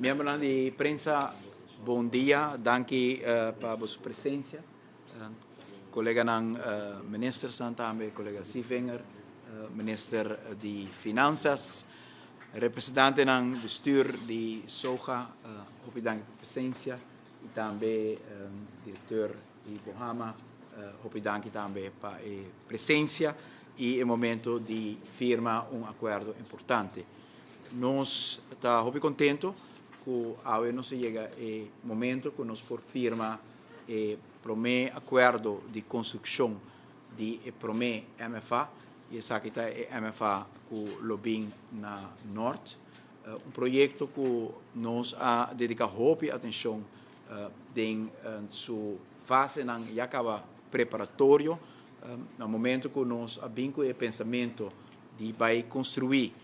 Miembronan di prensa, bon dia. Danki pa boso presensia. Koleganan ministernan tambe, kolega Sievinger, minister di Finansas, representantenan bestuur di SOGA, hopi danki pa presensia i tambe direkteur di Bohama, hopi danki tambe pa e presensia i e momento di firma un akuerdo importante. Nos ta hopi contento cu awe nos a yega e momento cu nos por firma e prome acuerdo di construccion di e prome MFA y esaki ta e MFA cu lo bin na Noord. Un proyecto cu nos a dedica hopi atencion den su fasenan ya caba preparatorio. Na momento cu nos a bin cu e pensamento di bai construi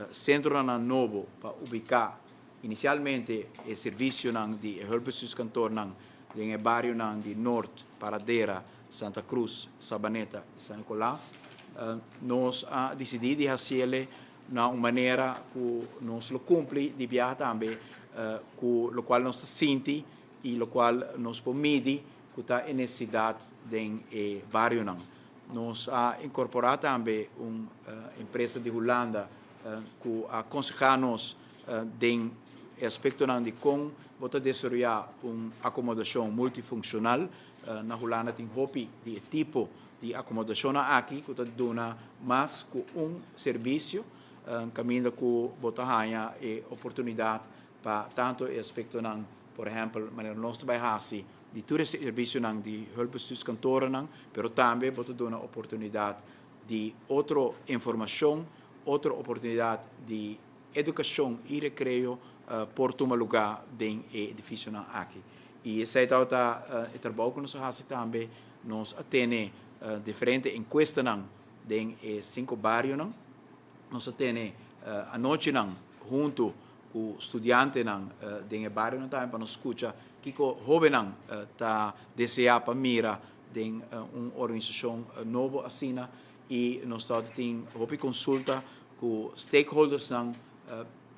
centronan nobo pa ubica inicialmente e servicionan di e hulpbestuurskantoornan den e barionan di Noord, Paradera, Santa Cruz, Sabaneta y San Nicolas, nos a dicidi di haciele na un manera cu nos lo cumpli di biaha tambe cu locual nos ta sinti y locual nos por midi cu ta e necesidad den e barionan. Nos a incorpora tambe un empresa di Hulanda cu a conseha nos den e aspectonan di con bo ta desaroya un acomodacion multifuncional. Na Hulanda tin hopi di e tipo di acomodacionnan aki cu ta duna mas cu un servicio, caminda cu bo ta haya e oportunidad pa tanto e aspectonan, por ehempel, manera nos ta bay haci di tur e servicionan di hulpbestuurskantorennan, pero tambe bo ta duna oportunidad di otro informacion, otro oportunidad di educacion y recreo por tuma lugar den e edificionan aki. Y esey tabata e trabou cu nos a haci tambe. Nos a tene diferente encuestanan den e cinco barionan. Nos a tene anochinan hunto ku studiantenan den e barionan tambe pa nos skucha kiko hóbennan ta deseá pa mira den un organisashon nobo asina i nos tabata tin hopi konsulta ku stakeholdersnan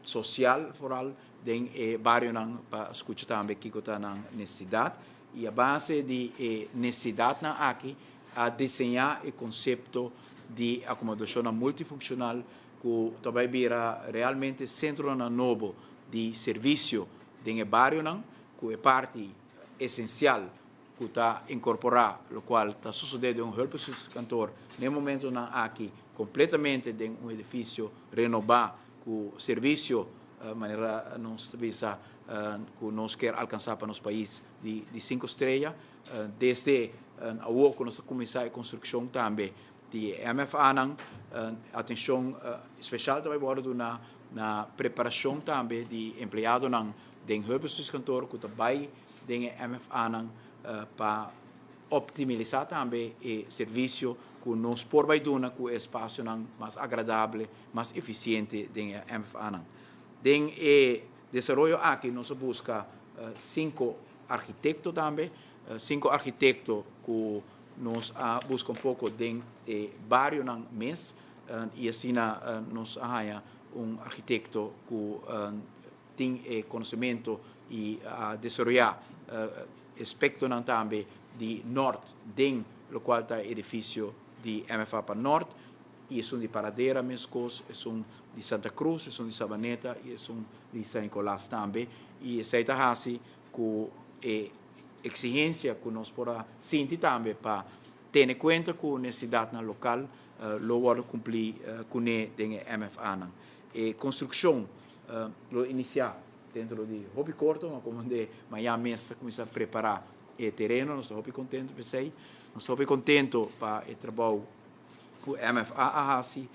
sosial foral den e barionan pa skucha tambe kiko ta nan nesesidat i a base di e nesesidatnan aki a diseñá e konsepto di akomodashonnan multifunkshonal ku ta bai bira realmente sentronan nobo di servisio den e barionan, ku e parti esensial ku ta inkorporá lokual ta sosodé den un hulpbestuurskantoor na e momentonan aki kompletamente den un edifisio renobá ku servisio manera nos ta bisa ku nos kier alkansá pa nos pais di sinku strea. Desde awor ku nos ta kuminsá e konstrukshon tambe di e MFAnan, atenshon speshal ta bai wòrdu duná na preparashon tambe di empleadonan den hulpbestuurskantoor ku ta bai den e MFAnan pa optimalisá tambe e servisio ku nos por bai duna ku e espasionan mas agradable, mas efisiente den e MFAnan. Den e desaroyo aki nos a buska sinku arkitekto tambe, sinku arkitekto ku nos a buska un poko den e barionan mes i asina nos a haña un arkitekto ku tin e konosementu i a desaroyá aspektonan tambe di Nort den lokual ta e edifisio di MFA pa Nort i esun di Paradera meskos, esun di Santa Cruz, esun di Sabaneta i esun di San Nicolas tambe i esei ta hasi ku e exigencia cu nos por a sinti tambe pa tene cuenta cu necesidadnan local lo wordo cumpli cune den e MFAnan. E construccion lo inicia dentro di hopi corto, ma como de mañan mes ta cuminsa prepara e tereno, nos ta hopi contento p'esey. Nos ta hopi contento pa e trabou cu MFA a haci,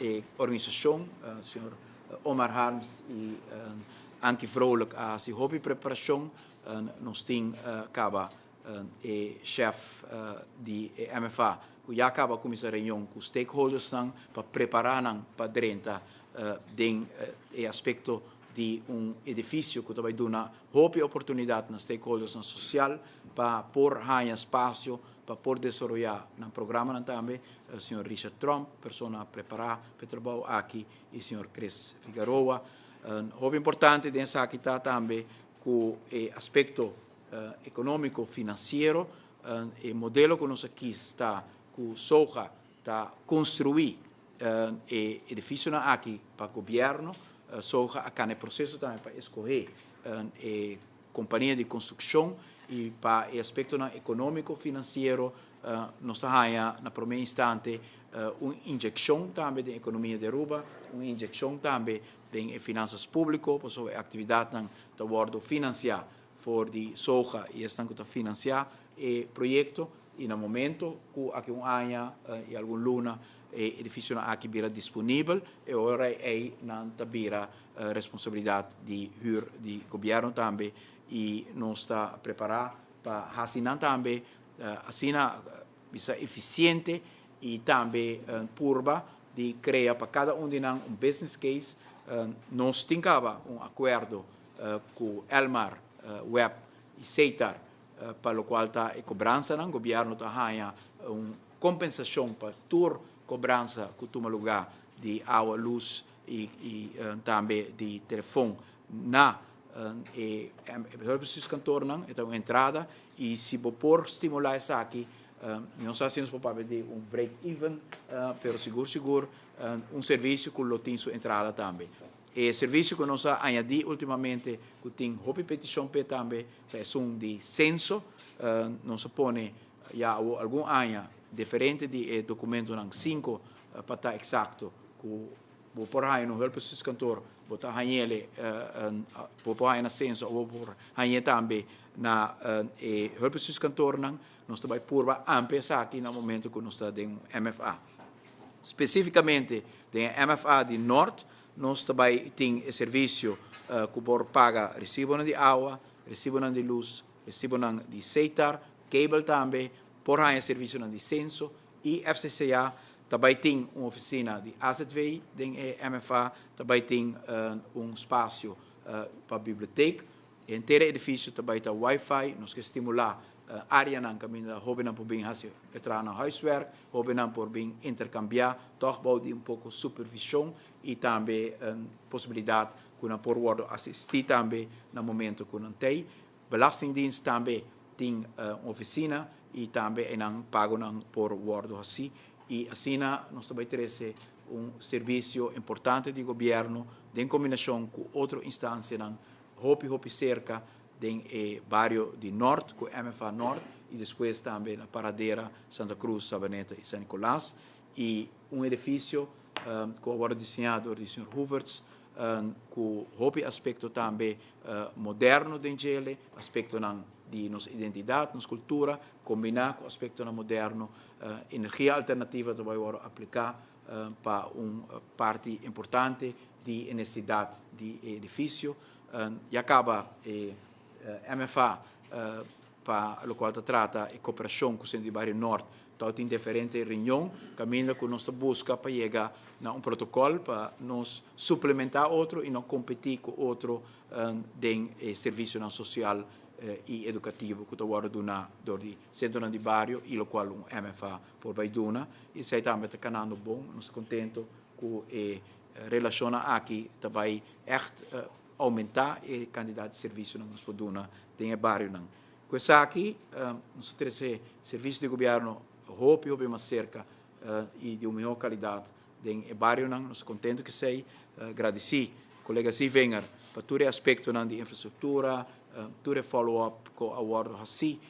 e organisacion, señor Omar Harms y Ankie Vrolijk a haci hopi preparacion. Nos tin caba e chef di e MFA cu ya caba a cuminsa reunion cu stakeholdersnan pa prepara nan pa drenta den e aspecto di un edificio cu ta bay duna hopi oportunidad na stakeholdersnan social pa por haya spacio pa por desaroya nan programanan tambe. Señor Richard Tromp, persona prepara pa e trabou aki, y señor Chris Figaroa. Hopi importante den esaki ta tambe ku e aspekto ekonómiko finansiero, e modelo ku nos a kis ta ku SOGA ta konstruí e edifisionan aki pa gobièrnu. SOGA a kana e proseso tambe pa eskohé e kompania di konstrukshon i pa e aspektonan ekonómiko finansiero nos ta haña na promé instante un inyekshon tambe den ekonomia di Aruba, un inyekshon tambe den e finansas públiko pasobra e aktividatnan ta wòrdu finansiá for di SOGA i esnan ku ta finansiá e proyekto i na momento ku aki un aña i algun luna e edifisionan aki bira disponibel e ora ei nan ta bira responsabilidat di hür di gobièrnu tambe i nos ta prepará pa hasi nan tambe asina bisa efisiente i tambe purba di krea pa kada un di nan un business case. Nos tin kaba un akuerdo ku Elmar, web i Setar pa lokual ta e kobransanan. Gobièrnu ta haña un kompensashon pa tur kobransa ku tuma lugá di awa, lus i tambe di telefon na e hulpbestuurskantoornan. E ta un entrada i si bo por stimulá esaki, mi no sa si nos por papia di un break even, pero sigur sigur un servisio ku lo tin su entrada tambe. E servisio ku nos a añadí últimamente ku tin hopi petishon p'e tambe ta esun di senso. Nos a pone ya awor algun aña diferente di e dokumentonan, sinku pa ta eksakto, ku bo por haña na un hulpbestuurskantoor, bo ta hañ'ele, bo por haña na senso òf bo por hañ'é tambe na e hulpbestuurskantoornan. Nos ta bai purba amplia esaki na momento ku nos ta den un MFA. Spesífikamente den e MFA di Nort nos ta bai tin e servisio ku por paga resibonan di awa, resibonan di lus, resibonan di Setar, kabel tambe, por haña servisionan di senso i FCCA. Ta bai tin un ofisina di AZV den e MFA, ta bai tin un spasio pa bibliotek. E henter e edifisio ta bai ta wifi, nos ke stimulá áreanan kaminda hóbennan por bin hasi e traha nan huiswerk, hóbennan por bin interkambiá tòg bou di un poko supervishon i tambe posibilidat ku nan por wòrdu asistí tambe na momento ku nan t'ei. Belastingdienst tambe tin un ofisina i tambe einan pagonan por wòrdu hasí i asina nos ta bai trese un servisio importante di gobièrnu den kombinashon ku otro instansianan hopi hopi serka den e bario di Nort ku MFA Nort i despues tambe na Paradera, Santa Cruz, Sabaneta i San Nicolas i un edifisio ku a wòrdu diseñá dor di señor Hoevertsz ku hopi aspekto tambe moderno den djele, aspektonan di nos identidat, nos kultura kombiná ku aspektonan moderno, energia alternativa ta bai wòrdu apliká pa un parti importante di e nesesidat di e edifisio. Ya kaba e MFA pa lokual ta trata e koperashon ku Sentro di Bario Nort ta tin diferente reunion kaminda ku nos ta buska pa yega na un protokòl pa nos suplementá otro i no kompetí ku otro den e servisionan sosial i edukativo ku ta wòrdu duná dor di sentronan di bario i lokual un MFA por bai duna. Esei tambe ta kanando bon. Nos ta kontento ku e relashonnan aki ta bai ègt oumentá e kantidat di servisionan ku nos por duna den e barionan. Ku esaki nos ta trese servisio di gobièrnu hopi hopi mas serka i di un mihó kalidat den e barionan. Nos ta kontentu ku esei. Gradisí kolega Zievinger pa tur e aspektonan di infrastruktura, tur e follow up ku a wòrdu hasí.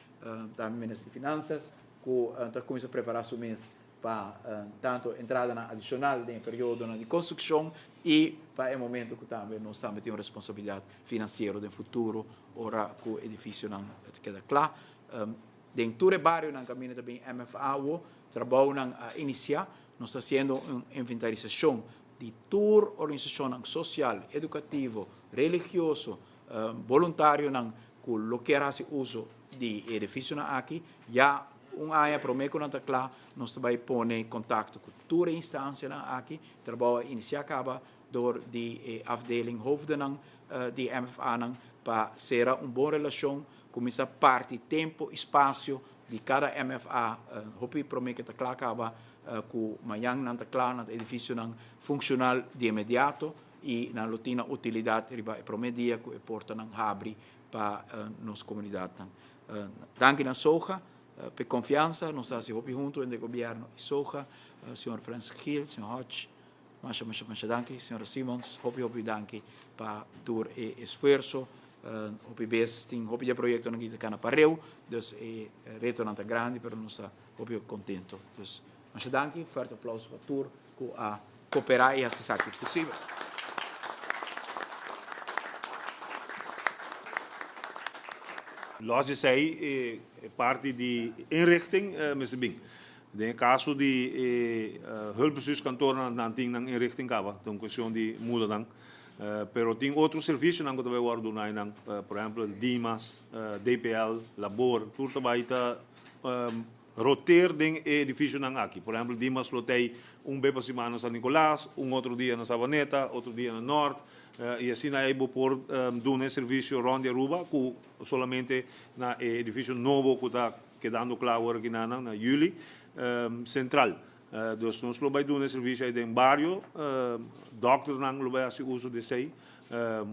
Tambe Minister di Finansas ku ta kuminsá prepará su mes pa tantu entradanan adishonal den e periodonan di konstrukshon i pa e momento ku tambe nos tambe tin un responsabilidat finansiero den futuro ora ku edifisionan ta keda kla. Den tur e barionan kaminda ta bin MFA awo, trabounan a inisiá. Nos ta hasiendo un inventarisashon di tur organisashonnan sosial, edukativo, religioso, boluntarionan ku lo kier hasi uso di e edifisionan aki. Ya un aña promé ku nan ta kla, nos ta bai pone kontakto ku tur e instansianan aki. Trabou a inisiá kaba dor di e afdeling hoofdennan di e MFAnan pa sera un bon relashon, kuminsá parti tempu i spasio di kada MFA hopi promé ke ta kla kaba ku mañan nan ta kla, nan ta edifisionan funshonal di inmediato. i nan lo tin na utilidat riba e promé dia ku e portanan habri pa nos komunidatnan. Danki na Soja pa e konfiansa, nos ta hasi hopi huntu entre gobièrnu i Soja, señor Frans Gil, señor Hodge, masha masha masha danki, señora Simons, hopi hopi danki pa tur e esfuerso. Hopi bes tin hopi di e proyektonan ki ta kana pareu, dus e retonan ta grandi pero nos ta hopi kontento. Dus masha danki, fuerte aplauso pa tur ku a koperá i hasi esaki posibel. Los di esei e parti di inrichting mester bin. Den e kaso di e hulpbestuurskantoornan nan tin nan inrichting kaba, ta un kuestion di muda nan. Pero tin otro servisionan ku ta bai wòrdu duna einan, por ehèmpel Dimas, DPL, Labor, tur ta bai ta roteer den e edificionan aki. Por ehempel, Dimas lo tei un be pa siman na San Nicolas, un otro dia na Savaneta, otro dia na Noord, y asina ei bo por duna e servicio rond di Aruba cu solamente na e edificio nobo cu ta kedando cla awor aki na nan, na juli, Central. Dus nos lo bai duna e servicio ei den bario, dokternan lo bai haci uso di esei,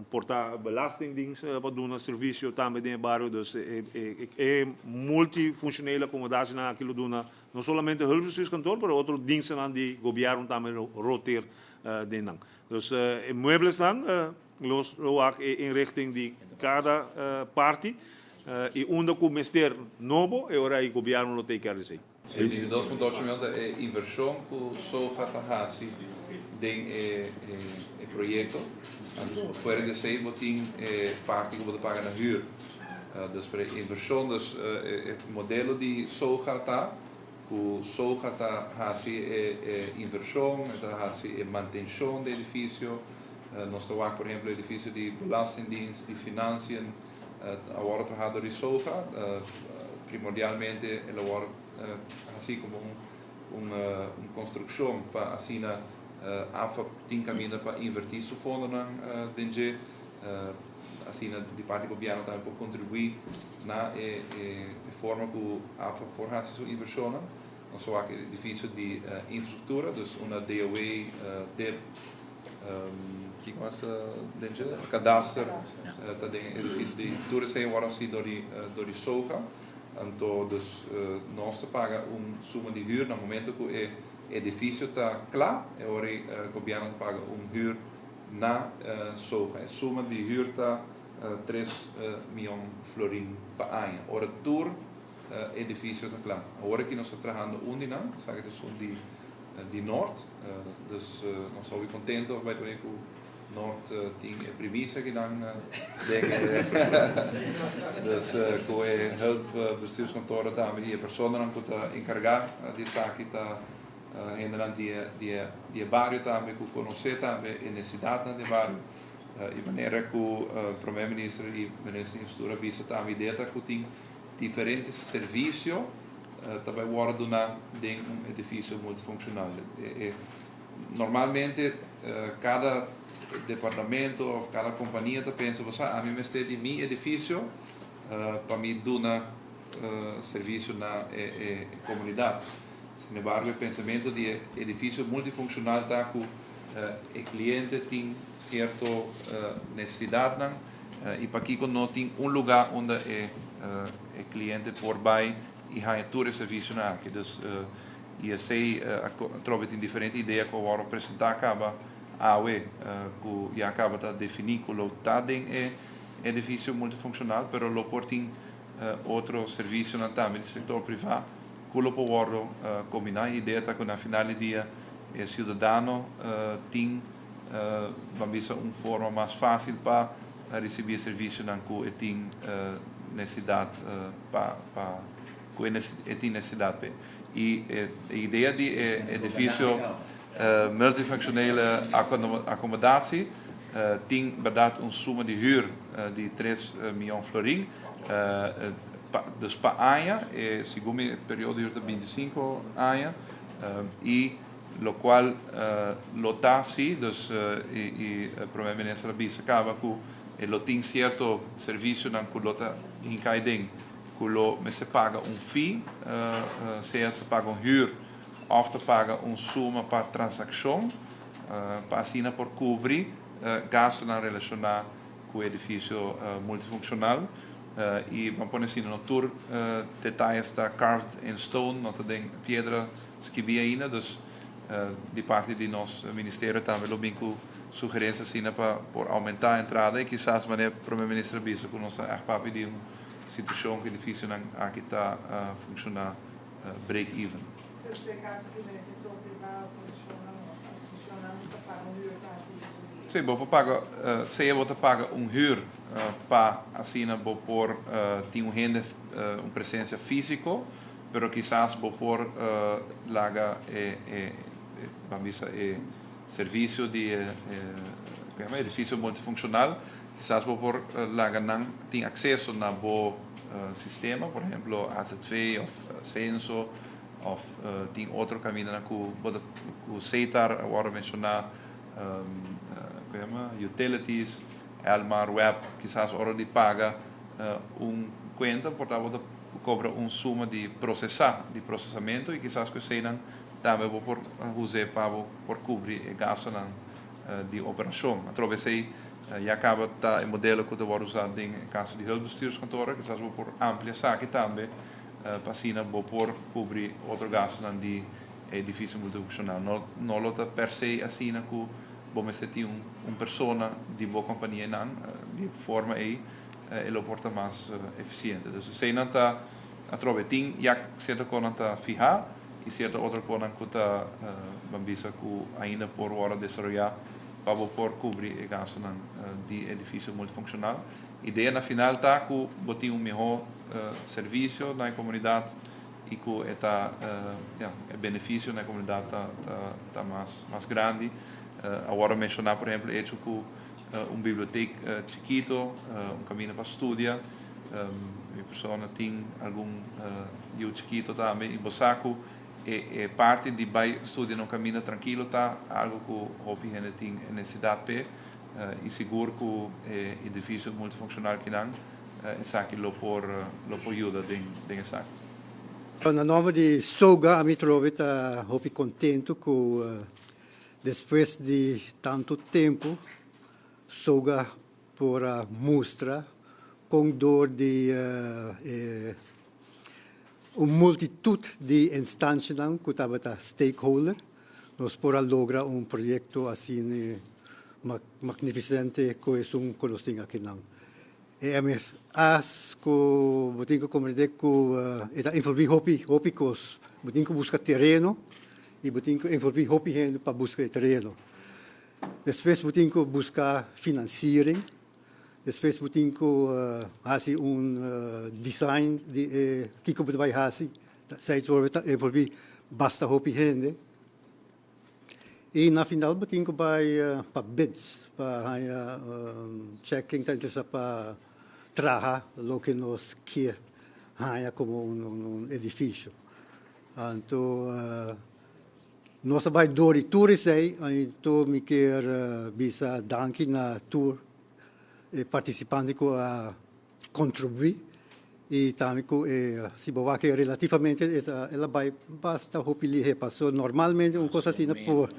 por ta belastingdienst pa duna servicio tambe den e bario. Dus e multifuncionele acomodacienan aki lo duna no solamente hulpbestuurskantoor, pero otro dienstennan di gobierno tambe lo roteer den nan. Dus e mueblesnan nos lo wak e inrichting di cada parti y unda cu mester nobo e ora ei gobierno lo take care di esei. E 22.8 mion ta e invershon ku Soja ta hasi den e proyekto. Anto fuera di esei bo tin e parti ku bo ta paga na hür. Dus pero e invershon, dus e modelo di Soja ta ku Soja ta hasi e invershon, e ta hasi e mantenshon di edifisio. Nos ta wak por ehemplo edifisio di Belastingdienst, di Financiën. A wòrdu trahá dor di Soja. Primordialmente el a wòrdu hasí komo un un konstrukshon pa asina AFAP tin kaminda pa invertí su fondonan den dje. Asina di parti gobièrnu tambe por kontribuí na e forma ku AFAP por hasi su invershonnan. Nos a wak e edifisio di infrastruktura, dus unda DOW, dip, Kiko mas ta den dje? Kadaster ta den e edifisio di tur esei wòrdu hasi dor di dor di SOGA. Anto dus nos ta paga un suma di hür na momento ku e edifisio ta kla, e ora ei gobièrnu ta paga un hür na SOGA. E suma di hür ta tres mion florin pa aña. Ora tur edifisio ta kla. Awor aki nos ta trahando un di nan, esaki ta esun di di Noord. Dus nos ta hopi contento by the way cu Noord tin e primisia kinan den e dus cu e hulp bestuurskantoor tambe y e personanan cu ta encarga di esaki ta hendenan di e di e di e bario tambe cu conoce tambe e necesidadnan di e bario y manera cu Prome Minister y Minister di Infrastructura a bisa tambe idea ta cu tin diferente servicio ta bai wòrdu duná den un edifisio multifunkshonal. Normalmente kada departamento òf kada kompania ta pensa, bo sa, ami mester di mi edifisio pa mi duna servisio na e komunidat. Sin embargo, e pensamentu di e edifisio multifunkshonal ta ku e kliente tin sierto nesesidatnan i pakiko no tin un lugá unda e kliente por bai i haña tur e servisionan aki. Dus i esei atrobe tin diferente idea ku a wòrdu presentá kaba awe ku ya kaba ta definí ku lo ta den e edifisio multifunkshonal pero lo por tin otro servisionan tambe di sektor privá ku lo por wòrdu kombiná. E idea ta ku na final di dia e siudadano tin ban bisa un forma mas fásil pa risibí e servisionan ku e tin nesesidat pa pa ku e tin nesesidat p'e. I e idea di e edifisio multifunctionele akomodatie tin bèrdat un suma di hür di tres mion florin dus pa aña, segun mi e periodo di hür ta bintisinku aña i lokual lo ta si, dus i Prome Minister a bisa kaba ku e lo tin sierto servisionan ku lo ta hinka aden ku lo mester paga un fee, sea ta paga un hür òf ta paga un suma pa transakshon pa asina por kubri. gastunan relashoná ku e edifisio multifunkshonal i ban pone asina no tur detaye sta carved in stone, no ta den piedra skibí ainda, dus di parti di nos ministerio tambe lo bin ku sugerensia asina pa por oumentá entrada i kisas manera Prome Minister a bisa ku nos ta ègt papia di un situashon ku edifisionan aki ta funshoná break even. Pues den kaso ku den e sektor privá, fundashonnan òf asosiashonnan ta paga un hür pa hasi uso di e. Sí, bo por paga, sea bo ta paga un hür pa asina bo por tin un hende, un presensia físiko, pero kisas bo por laga e, e, ban bisa e servisio di e, e edifisio multifunshonal, kisas bo por laga nan tin akseso na bo sistema, por ehemplo AZV òf Censo òf tin otro kamindanan ku bo ta ku Setar a wòrdu menshoná, ku yama utilities, Elmar, web, kisas ora di paga un kuenta por ta bo ta kobra un suma di prosesá, di prosesamentu i kisas ku eseinan tambe bo por us'é pa bo por kubri e gastunan di operashon. Atrobe esei ya kaba ta e modelo ku ta wòrdu usá den e kaso di hulpbestuurskantoren, kisas bo por amplia esaki tambe pa asina bo por kubri otro gastunan di e edifisio multifunkshonal. No no lo ta per se asina ku bo mester tin un persona di bo kompania einan, di e forma ei e lo por ta mas efisiente. Dus eseinan ta atrobe tin ya sierto konan ta fihá i sierto otro konan ku ta ban bisa ku ainda por wòrdu desaroyá pa bo por kubri e gastunan di edifisio multifunkshonal. Idea na final ta ku bo tin un mihó servisio na e komunidat i ku e ta ya e benefisio na e komunidat ta ta mas mas grandi. A wòrdu menshoná por ehempel e echo ku un bibliotek chikito, un kaminda pa studia. Mi persona tin algun yu chikito tambe i bo sa ku e e parti di bai studia na un kaminda trankilo ta algu ku hopi hende tin e nesesidat p'e i sigur ku e edifisio multifunkshonal kinan esaki lo por lo por yuda den den esaki. Na nòmber di Soga ami trobe ta hopi kontentu ku Despues di tantu tempu, Soga por a mustra kon dor di e un multitut di instanshanan ku tabata stakeholder, nos por a logra un proyekto asina magnificente ku esun ku nos tin akinan. E MFA ku bo tin ku komprendé ku e ta envolví hopi, hopi kos. Bo tin ku buska tereno i bo tin ku envolví hopi hende pa buska e tereno. Despues bo tin ku buska finansiering, despues bo tin ku hasi un design di e kiko bo ta bai hasi. Esei ta envolví basta hopi hende. I na final bo tin ku bai pa bids pa haña chèk ken ta interesá pa traha loke nos kier haña komo un edifisio. Anto nos a bai dor di tur esei, anto mi kier bisa danki na tur e partisipante ku a contribui y tambe cu e si bo wak relativamente e ta el a bay basta hopi lihe paso normalmente un cos asina por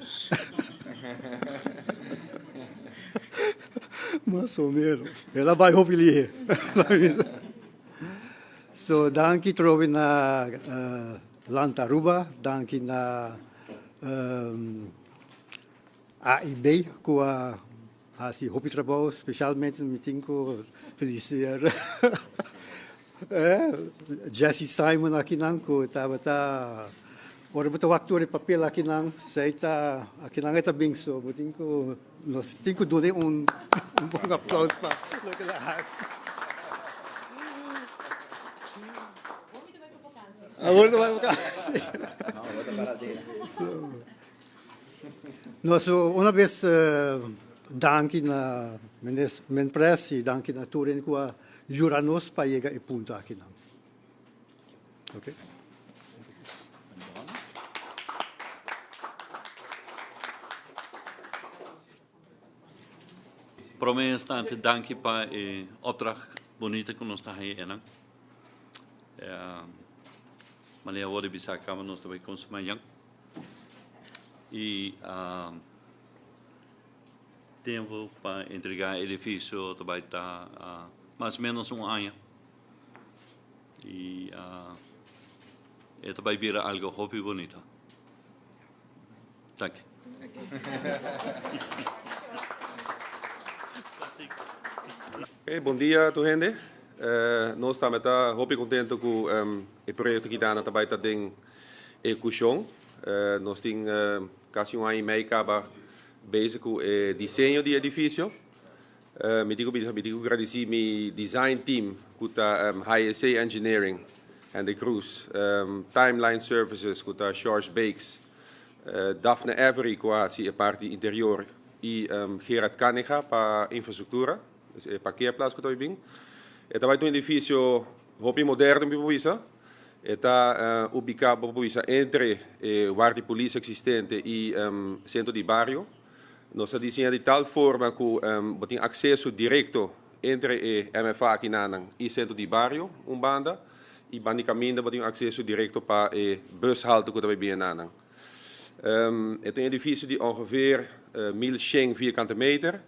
mas o menos el a bay hopi lihe so danki trobe na Land Aruba danki na AIB cu a Hasi hopi trabou, specialmente mi tin cu felicitar Jesse Simon akinan cu tabata ora bo ta wak tur e papel akinan esey ta akinan e ta bin so bo tin cu nos tin cu dun'e un bon aplaus pa loke el a hasi. Awor mi ta bai vakansi. Nos una bes danki na Minister Minpres y danki na tur hende cu a yura nos pa yega e punto akinan. Ok. Prome instante danki pa e opdracht bunita cu nos ta haña enan. Manera awor di bisa caba nos ta bay consuma yan. Y Tempu pa entregá e edifisio ta bai ta mas o ménos un aña i e ta bai bira algu hopi bunita. Danki. Hey, bon dia tur hende. Nos tambe ta hopi contento cu e proyecto Kidana ta bay ta den ehecucion. Nos tin casi un aña y mei caba bezig cu e diseño di edificio. Mi tin cu bisa, mi tin cu gradici mi design team cu ta HSA Engineering, Hendrik Cruz, Timeline Services cu ta George Bakes, Daphne Avery cu a haci e parti interior y Gerard Caneja pa infrastructura, dus e parkeerplaats cu ta bin. E ta bay ta un edificio hopi moderno mi por bisa. E ta ubica bo por bisa entre e warda di polis existente y centro di bario. Nos a diseña di tal forma cu bo tin acceso directo entre e MFA akinanan y centro di bario un banda y banda di caminda bo tin un acceso directo pa e bushalte cu ta bay bini nanan. E ta un edificio di ongeveer 1100 vierkante meter.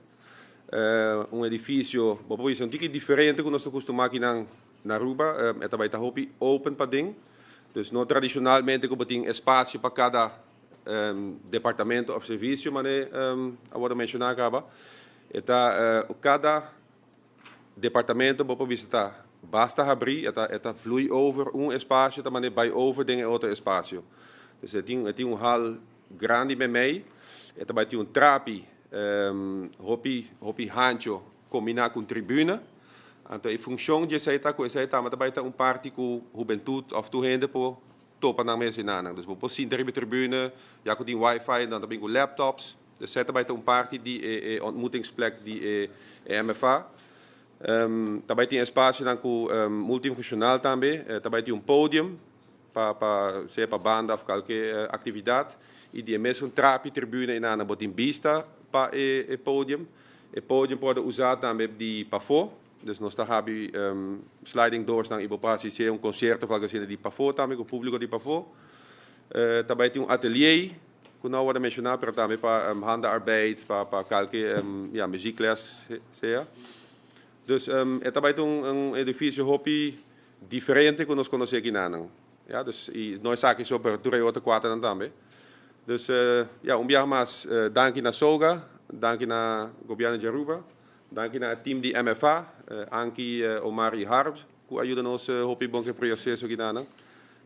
Un edificio bo por bisa un tiki diferente cu nos ta custuma akinan Na Aruba e ta bai ta hopi open paden, dus no tradicionalmente cu bo tin espacio pa cada departamento of servicio mane a wordo menciona caba. E ta cada departamento bo por bisa ta basta habri, e ta e ta vloei over un espacio ta mane bai over den e otro espacio. Dus e tin e tin un hal grandi memey, e ta bai tin un trapi hopi hopi hancho combina cu un tribuna. Anto e funcion di esey ta cu esey tambe ta bay ta un parti cu hubentud of tur hende por topa nan mes enanan. Dus bo por sinta riba e tribune, ya cu tin wifi nan ta bin cu laptops. Dus esey ta bay ta un parti di e e ontmoetingsplek di e e MFA. Ta bay tin espacionan cu multifuncional tambe. Ta bay tin un podium pa pa sea pa banda of cualke actividad. Y di e mesun trapi tribune enanan bo tin bista pa e e podium. E podium por wòrdu usá tambe di pafó, dus nos ta habi sliding doorsnan i bo por hasi sea un konsierto òf algu asina di pafó tambe ku públiko di pafó. Ta bai tin un atelier ku no a wòrdu menshoná pero tambe pa handarbeid, pa pa kalke ya muziekles sea. Dus e ta bai ta un edifisio hopi diferente ku nos konosé akinanan. Ya dus i no esaki so pero tur e otro kuaternan tambe. Dus ya un biaha mas danki na Soga, danki na Gobierno di Aruba, danki na e team di MFA, Anky, Omar y Harb cu a yuda nos hopi bon cu e proceso aki nanan.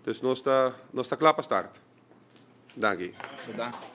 Dus nos ta nos ta cla pa start. Danki. Danki.